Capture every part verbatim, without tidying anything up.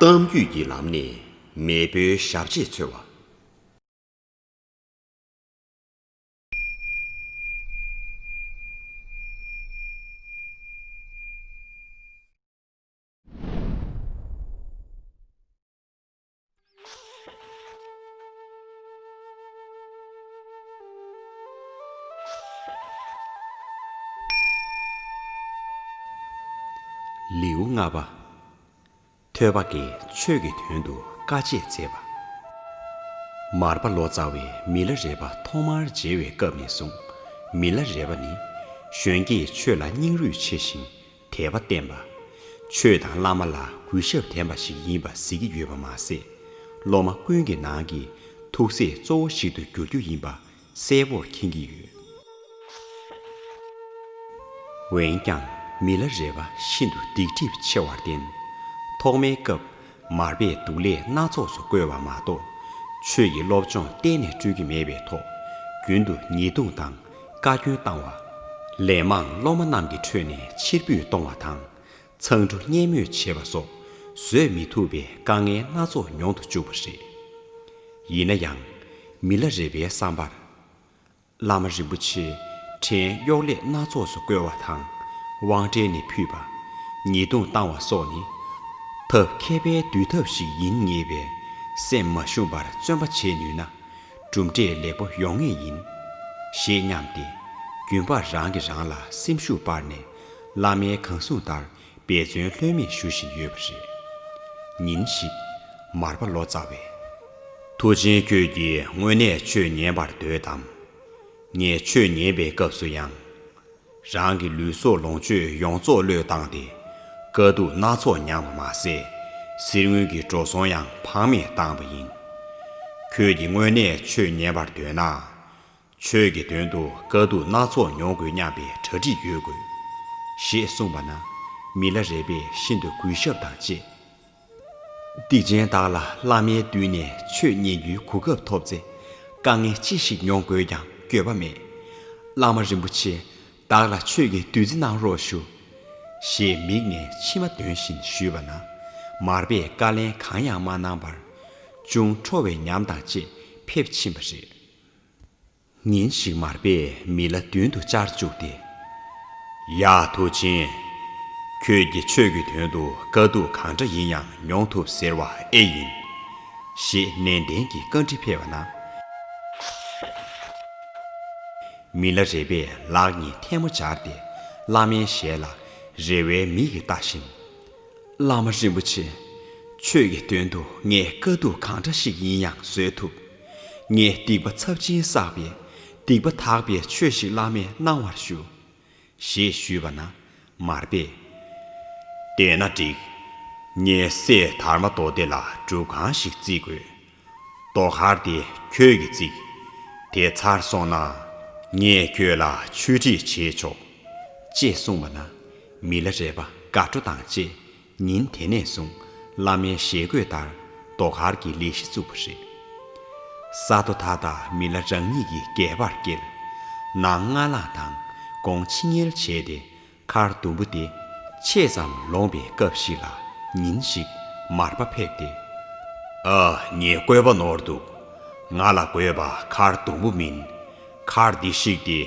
གཏམ་རྒྱུད་ཀྱི་ལམ་ནས་མེས་པོའི་ཞབས་རྗེས་འཚོལ་བ། ལེའུ་ལྔ་པ། ཐོས་པ་དགེས་ཆོས་ཀྱི་དོན་དུ་དཀའ་སྤྱད་མཛད་པ། མར་པ་ལོ་ཙཱ་བས་མི་ལ་རས་པ་ཐོག་མར་མཇལ་བའི་སྐབས་ནས་བཟུང་། མི་ལ་རས་པ་ནི་གཞོན་སྐྱེས་ཆོས་ལ་སྙིང་རུས་ཆེ་ཞིང་དད་པ་བརྟན་པ། ཆོས་དང་བླ་མ་ལ་གུས་ཞབས་ལྡན་པ་ཞིག་ཡིན་པ་གཟིགས་ཀྱི་ཡོད་པ་མ་ཟད། སློབ་མ་ཀུན་གྱི་ནང་གི་ཐུགས་སྲས་གཙོ་བོ་ཞིག་ཏུ་འགྱུར་རྒྱུ་ཡིན་པ་གསལ་པོར་མཁྱེན་གྱི་ཡོད། འོན་ཀྱང་མི་ལ་རས་པ་ཤིན་ཏུ་སྡིག་སྒྲིབ་ཆེ་བར་བརྟེན། ཐོག་མའི་སྐབས་མར་པས་སྡུག་ལས་སྣ་ཚོགས་སུ་བཀོལ་བ་མ་གཏོགས། ཆོས་ཀྱི་སློབ་སྦྱོང་གཏན་ནས་སྤྲོད་ཀྱི་མེད་པའི་ཐོག་རྒྱུན་དུ་ཉེས་རྡུང་དང་བཀའ་བཀྱོན་བཏང་བ། ལན་མང་སློབ་མ་རྣམས་ཀྱི་ཁྲོད་ནས་ཕྱིར་འབུད་གཏོང་བ་དང་། མཚང་འབྲུ་མཉེས་མོས་བྱེད་པ་སོགས་བཟོད་མི་ཐུབ་པའི་དཀའ་ངལ་སྣ་ཚོགས་མྱོང་དུ་བཅུག་པ་རེད། ཡིན་ན་ཡང་། མི་ལ་རས་པའི་བསམ་པར། བླ་མ་རིན་པོ་ཆེས་ཕྲན་གཡོག་ལས་སྣ་ཚོགས་སུ་བཀོལ་བ་དང་། དབང་གྲལ་ནས་ཕུད་པ། ཉེས་རྡུང་བཏང་བ་སོགས་ནི། ཐབས་མཁས་པས་བསྡུས་ཐབས་ཤིག་ཡིན་ངེས་པས། སེམས་མ་ཞུམ་པར་བརྩོན་པ་བྱེད་ནུས་ན། གྲུབ་འབྲས་ལེགས་པོ་ཡོང་ངེས་ཡིན། ཞེས་སྙམ་སྟེ། རྒྱུན་པར་རང་གིས་རང་ལ་སེམས་ཤུགས་སྤར་ནས། བླ་མའི་གང་གསུང་ལྟར་འབད་བརྩོན་ལྷོད་མེད་ཞུ་བཞིན་ཡོད་པ་རེད། ཉིན་ཞིག་མར་པ་ལོ་ཙཱ་བས། མཐུ་ཆེན་ཁྱོད་ཀྱིས་དངོས་གནས་ཆོས་ཉན་པར་འདོད་དམ། ངས་ཆོས་ཉན་པའི་སྐབས་སུ་ཡང་། རང་གི་ལུས་སྲོག་ལོངས་སྤྱོད་ཡོངས་རྫོགས་བློས་བཏང་སྟེ། དཀའ་སྡུག་སྣ་ཚོགས་མྱངས་པ་མ་ཟད། གསེར་དངུལ་གྱི་འགྲོ་སོང་ཡང་ཕངས་མེད་བཏང་བ་ཡིན། ཁྱོད་ཀྱིས་དངོས་གནས་ཆོས་ཉན་པར་འདོད་ན། ཆོས་ཀྱི་དོན་དུ་དཀའ་སྡུག་སྣ་ཚོགས་མྱོང་དགོས་སྙམ་པའི་གྲ་སྒྲིག་ཡོད་དགོས། ཞེས་གསུངས་པ་ན། མི་ལ་རས་པས་ཤིན་ཏུ་གུས་ཞབས་དང་བཅས། སྡིག་ཅན་བདག་ལ་བླ་མའི་མདུན་ནས་ཆོས་ཉན་རྒྱུའི་གོ་སྐབས་ཐོབ་ཚེ། དཀའ་ངལ་ཅི་ཞིག་མྱོང་དགོས་ཀྱང་འགྱོད་པ་མེད། བླ་མ་རིན་པོ་ཆེ། བདག་ལ་ཆོས་ཀྱི་བདུད་རྩི་གནང་རོགས་ཞུ། ཞེས་མིག་ནས་མཆི་མ་འདོན་བཞིན་ཞུས་པ་ན། མར་པས་བཀའ་ལན་གང་ཡང་མ་གནང་བར། ཅུང་ཁྲོ་བའི་ཉམས་དང་བཅས་ཕེབས་ཕྱིན་པ་རེད། ཉིན་ཞིག་མར་པས་མི་ལ་མདུན་དུ་བཅར་བཅུག་སྟེ། ཡ་མཐུ་ཆེན། ཁྱོད་ཀྱིས་ཆོས་ཀྱི་དོན་དུ་དཀའ་སྡུག་གང་འདྲ་ཡིན་ཡང་མྱོང་ཐུབ་ཟེར་བ་ཨེ་ཡིན། ཞེས་ནན་ཏན་གྱིས་བཀའ་འདྲི་ཕེབས་པ་ན། མི་ལ་རས་པས་ལག་གཉིས་ཐལ་མོ་སྦྱར་ཏེ་བླ་མའི་ཞལ་ལ་རེ་བའི་མིག་གིས་ལྟ་བཞིན། བླ་མ་རིན་པོ་ཆེ། ཆོས་ཀྱི་དོན་དུ་ངས་དཀའ་སྡུག་གང་འདྲ་ཞིག་ཡིན་ཡང་བཟོད་ཐུབ། ངས་སྡིག་པ་ཚབས་ཆེན་བསགས་པས། སྡིག་པ་དག་པའི་ཆོས་ཤིག་བླ་མས་གནང་བར་ཞུ། ཞེས་ཞུས་པ་ན། མར་པས། དེས་ན་འགྲིག། ངས་སྲས་དྷརྨ་དོ་ཏེ་ལ་སྒྲུབ་ཁང་ཞིག་བརྩིག་དགོས། རྡོ་མཁར་དེ་ཁྱོད་ཀྱིས་བརྩིགས། དེ་ཚར་སོང་ན། ངས་ཁྱོད་ལ་ཆོས་ཁྲིད་བྱེད་ཆོག། ཅེས་གསུངས་པ་ན། མི་ལ་རས་པ་དགའ་སྤྲོ་དང་བཅས། ཉིན་དེ་ནས་བཟུང་བླ་མའི་ཞལ་བཀོད་ལྟར་རྡོ་མཁར་གྱི་ལས་གཞི་བཙུགས་པ་རེད། ས་རྡོ་ཐ་དག་མི་ལ་རང་ཉིད་ཀྱིས་སྒལ་པར་བཀལ། ནང་སྔ་ལངས་དང་གོང་ཕྱི་ཉལ་བྱས་ཏེ། མཁར་ཟླུམ་པོ་དེ་ཕྱེད་ཙམ་ལོངས་པའི་སྐབས་ཤིག་ལ། ཉིན་ཞིག་མར་པ་ཕེབས་ཏེ། ཨ། ངའི་བཀོད་པ་ནོར་འདུག། ང་ལ་དགོས་པ་མཁར་ཟླུམ་པོ་མིན། མཁར་འདི་བཤིག་སྟེ་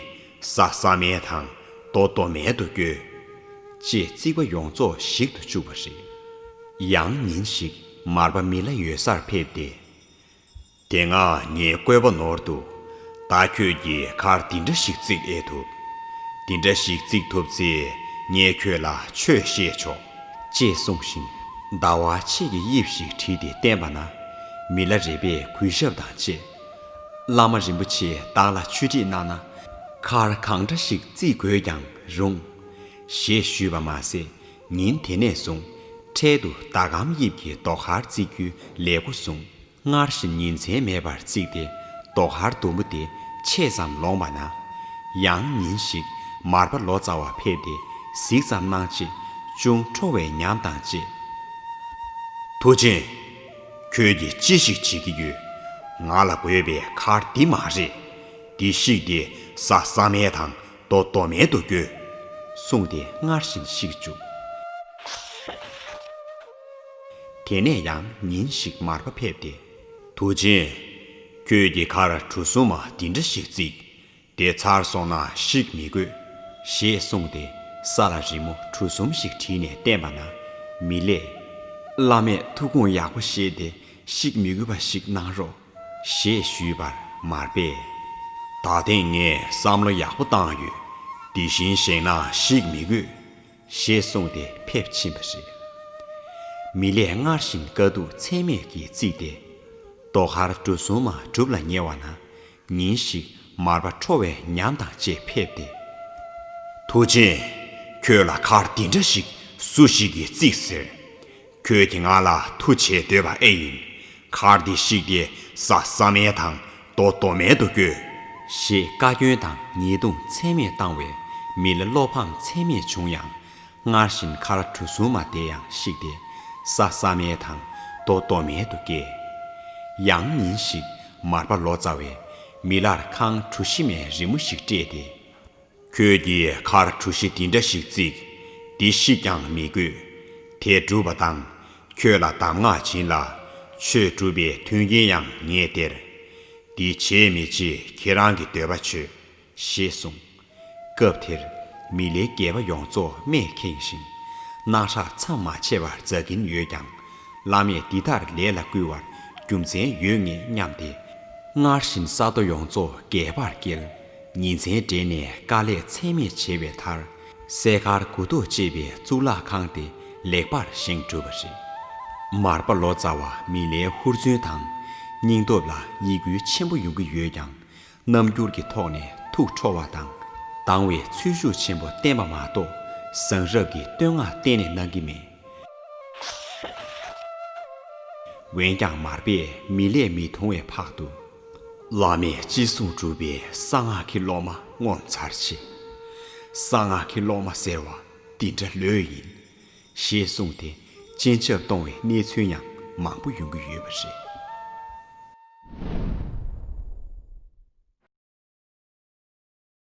ས་ས་མལ་དང་རྡོ་རྡོ་མལ་དུ་བསྐྱོད། ཅེས་རྩིག་པ་ཡོངས་རྫོགས་ཞིག་ཏུ་བཅུག་པ་རེད། ཡང་ཉིན་ཞིག་མར་པ་མི་ལ་ཡོད་སར་ཕེབས་ཏེ། དེ་སྔ་ངའི་བཀོད་པ་ནོར་འདུག། ད་ཁྱོད་ཀྱིས་མཁར་འདི་འདྲ་ཞིག་བརྩིགས་ཨེ་ཐུབ། འདི་འདྲ་ཞིག་བརྩིགས་ཐུབ་ཚེ། ངས་ཁྱོད་ལ་ཆོས་བཤད་ཆོག། ཅེས་གསུངས་ཤིང་ཟླ་བ་ཕྱེད་ཀྱི་དབྱིབས་ཤིག་བྲིས་ཏེ་བསྟན་པ་ན། མི་ལ་རས་པས་གུས་ཞབས་དང་བཅས། བླ་མ་རིན་པོ་ཆེས་བདག་ལ་ཆོས་ཁྲིད་གནང་ན། མཁར་གང་འདྲ་ཞིག་བརྩིགས་དགོས་ཀྱང་རུང་། ཞེས་ཞུས་པ་མ་ཟད། ཉིན་དེ་ནས་བཟུང་འཕྲལ་དུ་ཟླ་གམ་དབྱིབས་ཀྱི་རྡོ་མཁར་བརྩིག་རྒྱུའི་ལས་འགོ་བཟུང་། སྔར་བཞིན་ཉིན་མཚན་མེད་པར་བརྩིགས་ཏེ། རྡོ་མཁར་ཟླུམ་པོ་དེ་ཕྱེད་ཙམ་ལོངས་པ་ན། ཡང་ཉིན་ཞིག་མར་པ་ལོ་ཙཱ་བ་ཕེབས་ཏེ་གཟིགས་ཙམ་གནང་རྗེས། ཅུང་ཁྲོ་བའི་ཉམས་དང་བཅས། མཐུ་ཆེན། ཁྱོད་ཀྱིས་ཅི་ཞིག་བྱེད་ཀྱི་ཡོད། ང་ལ་དགོས་པའི་མཁར་འདི་མ་རེད། འདི་བཤིག་སྟེ་ས་ས་མལ་དང་རྡོ་རྡོ་མལ་དུ་བསྐྱོད། གསུངས་ཏེ་སྔར་བཞིན་བཤིག་བཅུག། དེ་ནས་ཡང་ཉིན་ཞིག་མར་པ་ཕེབས་ཏེ། དུས་ཆེན། ཁྱོད་ཀྱི་ཁར་གྲུ་གསུམ་མ་འདི་འདྲ་ཞིག་བརྩིགས། དེ་ཚར་སོང་ན་ཤིག་མི་དགོས། ཞེས་གསུངས་ཏེ། ས་ལ་རི་མོ་གྲུ་གསུམ་ཞིག་བྲིས་ནས་བསྟན་པ་ན། མི་ལས། བླ་མས་ཐུགས་དགོངས་ཡག་པོ་བཞེས་ཏེ་ཤིག་མི་དགོས་པ་ཞིག་གནང་རོགས། ཞེས་ཞུས་པར་མར་པས། ད་ཐེངས་ངས་བསམ་བློ་ཡག་པོ་བཏང་ཡོད། དེ་བཞིན་བཞེངས་ན་ཤིག་མི་དགོས། ཞེས་གསུངས་ཏེ་ཕེབས་ཕྱིན་པ་རེད། མི་ལས་སྔར་བཞིན་དཀའ་སྡུག་ཚད་མེད་ཀྱིས་བརྩིགས་ཏེ། རྡོ་མཁར་གྲུ་གསུམ་མ་གྲུབ་ལ་ཉེ་བ་ན། ཉིན་ཞིག་མར་པ་ཁྲོ་བའི་ཉམས་དང་བཅས་ཕེབས་ཏེ། མཐུ་ཆེན། ཁྱོད་ལ་མཁར་འདི་འདྲ་ཞིག་སུ་ཞིག་གིས་བརྩིགས་ཟེར། ཁྱོད་ཀྱིས་ང་ལ་མཐུ་བྱེད་འདོད་པ་ཨེ་ཡིན། མཁར་འདི་བཤིག་སྟེ་ས་བསམ་ཡས་དང་རྡོ་རྡོ་མེད་དུ་བཀོད། ཞེས་བཀའ་བཀྱོན་དང་ཉེས་རྡུང་ཚད་མེད་བཏང་བས། མི་ལ་བློ་ཕམ་ཚད་མེད་བྱུང་ཡང་། སྔར་བཞིན་མཁར་གྲུ་གསུམ་མ་དེ་ཡང་བཤིག་སྟེ་ས་བསམ་ཡས་དང་རྡོ་རྡོ་མེད་དུ་བཀལ། ཡང་ཉིན་ཞིག་མར་པ་ལོ་ཙཱ་བས་མི་ལར་ཁང་གྲུ་བཞི་མའི་རི་མོ་ཞིག་སྤྲད་དེ། ཁྱོད་ཀྱིས་མཁར་གྲུ་བཞི་འདི་འདྲ་ཞིག་བརྩིགས། འདི་བཤིག་ཀྱང་མི་དགོས། དེ་སྒྲུབ་པ་དང་། ཁྱོད་ལ་གདམས་ངག་བྱིན་ལ། ཆོས་སྒྲུབ་པའི་མཐུན་རྐྱེན་ཡང་ངས་སྟེར། འདི་བྱེད་མི་བྱེད་ཁྱེད་རང་གི་འདོད་པ་བྱོས། ཞེས་གསུངས། སྐབས་དེར་མི་ལའི་སྒལ་པ་ཡོངས་རྫོགས་རྨས་ཁེངས་ཤིང་། རྣག་ཁྲག་མཚམས་མ་ཆད་པར་འཛག་གིན་ཡོད་ཀྱང་། བླ་མས་འདི་ལྟར་ལས་ལ་བསྐུལ་བར་རྒྱུ་མཚན་ཡོད་ངེས་སྙམ་སྟེ། སྔར་བཞིན་ས་རྡོ་ཡོངས་རྫོགས་སྒལ་པར་བསྐྱལ། ཉིན་མཚན་སྦྲེལ་ནས་དཀའ་ལས་ཚད་མེད་བྱས་པའི་མཐར། སྲས་མཁར་དགུ་ཐོག་ཅེས་པའི་གཙུག་ལག་ཁང་དེ་ལེགས་པར་བཞེངས་གྲུབ་པ་རེད། མར་པ་ལོ་ཙཱ་བ་མི་ལའི་ཧུར་བརྩོན་དང་སྙིང་སྟོབས་ལ་བསྙེན་བཀུར་ཆེན་པོ་ཡོང་གི་ཡོད་ཀྱང་། རྣམ་འགྱུར་གྱི་ཐོག་ནས་ཐུགས་ཁྲོ་བ་དང་། སྡང་བའི་ཚུལ་ཤུགས་ཆེན་པོ་བསྟན་པ་མ་གཏོགས། བཟང་རབ་ཀྱི་བསྟོད་བསྔགས་གཏན་ནས་གནང་གི་མེད། འོན་ཀྱང་མར་པས་མི་ལས་མི་མཐོང་བའི་བར་དུ། བླ་མས་ཅི་གསུང་སྒྲུབ་པའི་གསང་སྔགས་ཀྱི་སློབ་མ་ངོ་མཚར་ཆེ། གསང་སྔགས་ཀྱི་སློབ་མ་ཟེར་བ་འདི་འདྲ་ལོས་ཡིན། ཞེས་གསུངས་ཏེ་སྤྱན་ཆབ་གཏོང་བའི་གནས་ཚུལ་ཡང་མང་པོ་ཡོང་གི་ཡོད་པ་རེད།